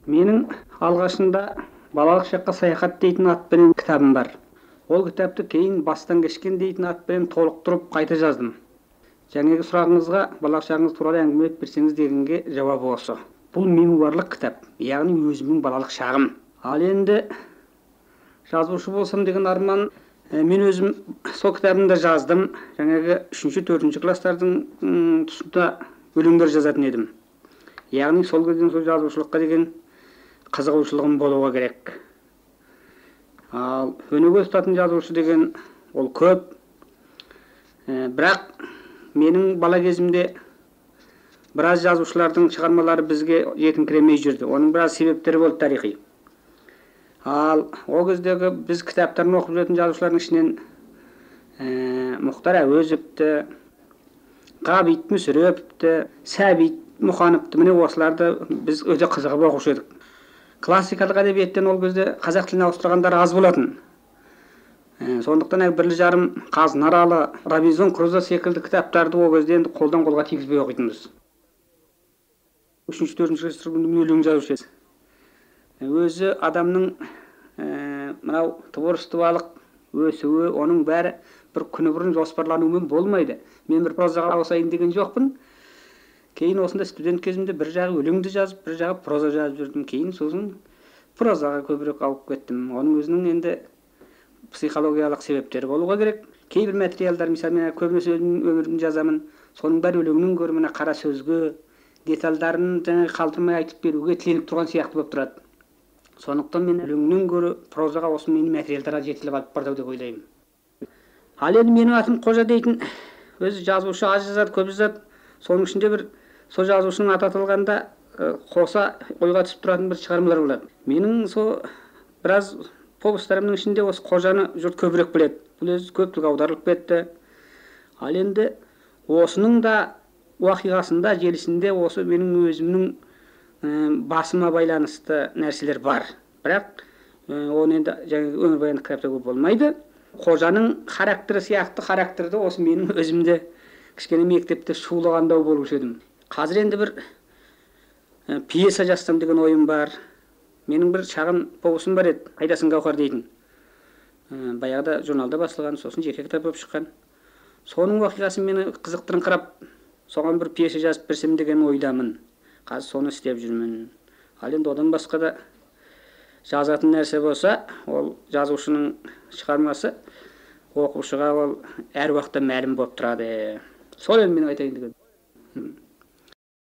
Менің алғашында «Балалық шаққа саяхат» дейтін атпенен кітабым бар. Ол кітапты кейін «Бастан кешкен» дейтін атпенен толықтырып қайта жаздым. Жаңағы сұрағыңызға, балалық шағыңыз туралы әңгімелеп берсеңіз дегенге жауап осы. Бұл мемуарлық кітап, яғни өзімнің балалық шағым. Ал енді жазушы болсам деген арман, мен өзім сол кітабымда жаздым. Жаңағы үшінші, төртінші класстардың тұсында өлеңдер жазатын едім. Яғни сол кезден сол жазушылыққа деген қызығушылығым болуға керек. Ал өнеге ұстатын жазушы деген ол көп. Бірақ менің бала кезімде біраз жазушылардың шығармалары бізге жетіңкіремей жүрді. Оның біраз себептері болды тарихи. Ал ол кездегі біз кітаптарын оқып жүретін жазушылардың ішінен Мұхтар Әуезовті, Ғабит Мүсіреповті, Сәбит Мұқановты, міне, осыларды біз өте қызығып оқушы едік. Классикалық әдебиеттен ол кезде қазақ тіліне ауыстырғандар аз болатын. Сондықтан бірлі жарым «Қазына аралы», «Робинзон Крузо» секілді кітаптарды ол кезде енді қолдан қолға тигізбей оқитынбыз. Үшінші, төртінші класста өлең жазушы едім. Өзі адамның мынау творчестволық өсуі, оның бәрі бір күні бұрын жоспарланумен болмайды. Мен бір прозаға ауысайын деген жоқпын. Кейін осында студент кезімде бір жағы өлеңді жазып, бір жағы проза жазып жүрдім. Кейін сосын прозаға көбірек ауып кеттім. Оның өзінің енді психологиялық себептері болуға керек. Кейбір материалдар, мысалы, мен көбінесе өзімнің өмірімді жазамын, соның бәрі өлеңнен гөрі мына қара сөзге, детальдарын жаңағы қалдырмай айтып беруге тіленіп тұрған сияқты болып тұрады. Сондықтан мен өлеңнен гөрі прозаға, осы менің материалдарға жетіліп алып барды деп ойлаймын. Ал енді «Менің атым Қожа» дейтін, өзі жазушы аз жазады, көп жазады. Соның ішінде бір сол жазушының аты аталғанда қоса ойға түсіп тұратын бір шығармалар болады. Менің сол біраз повестарымның ішінде осы Қожаны жұрт көбірек біледі. Бұл өзі көп тілге аударылып кетті. Ал енді осының да уақиғасында, желісінде осы менің өзімнің басыма байланысты нәрселер бар. Бірақ оны енді жаңағы өмірбаяндық кітапта көп болмайды. Қожаның характері сияқты характерді осы менің өзімде кішкене мектепте шулағандау болушы едім. Қазір енді бір пьеса жазсам деген ойым бар. Менің бір шағын повесім бар еді, «Қайдасың, Гауһар» дейтін. Баяғыда журналда басылған, сосын жеке кітап болып шыққан. Соның оқиғасы мені қызықтырыңқырап, соған бір пьеса жазып берсем деген ойдамын. Қазір соны істеп жүрмін. Ал енді одан басқа да жазатын нәрсе болса, ол жазушының шығармасы оқушыға ол әр уақытта мәлім болып тұрады. Сол енді менің айтайын деген.